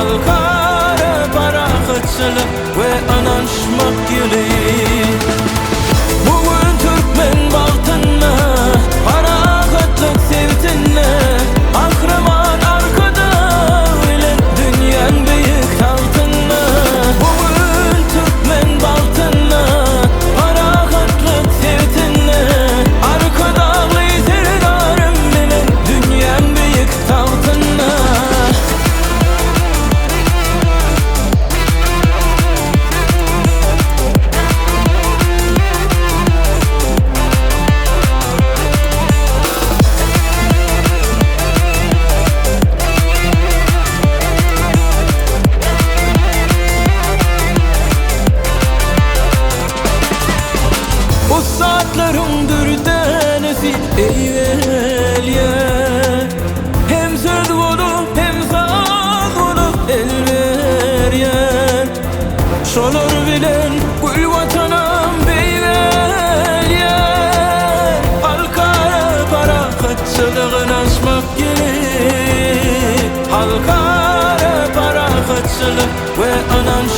Halkara parahatçylyk we ynanyşmak ýyly. Bu gün türkmen bagtynda, parahatlyk sebitinde Gahryman Arkadag bilen dünýäň beýik tagtynda. Bu gün türkmen bagtynda, parahatlyk sebitinde Arkadagly Serdarym bilen dünýäň beýik tagtynda. Ussatlaryň dürdänesi eýwelýär. Hem söz bolup, hem saz bolup el berýär. Şolar bilen gül Watanam beýgelýär. Halkara parahatçylygyn açmak ýyly. Halkara parahatçylyk we ynanç.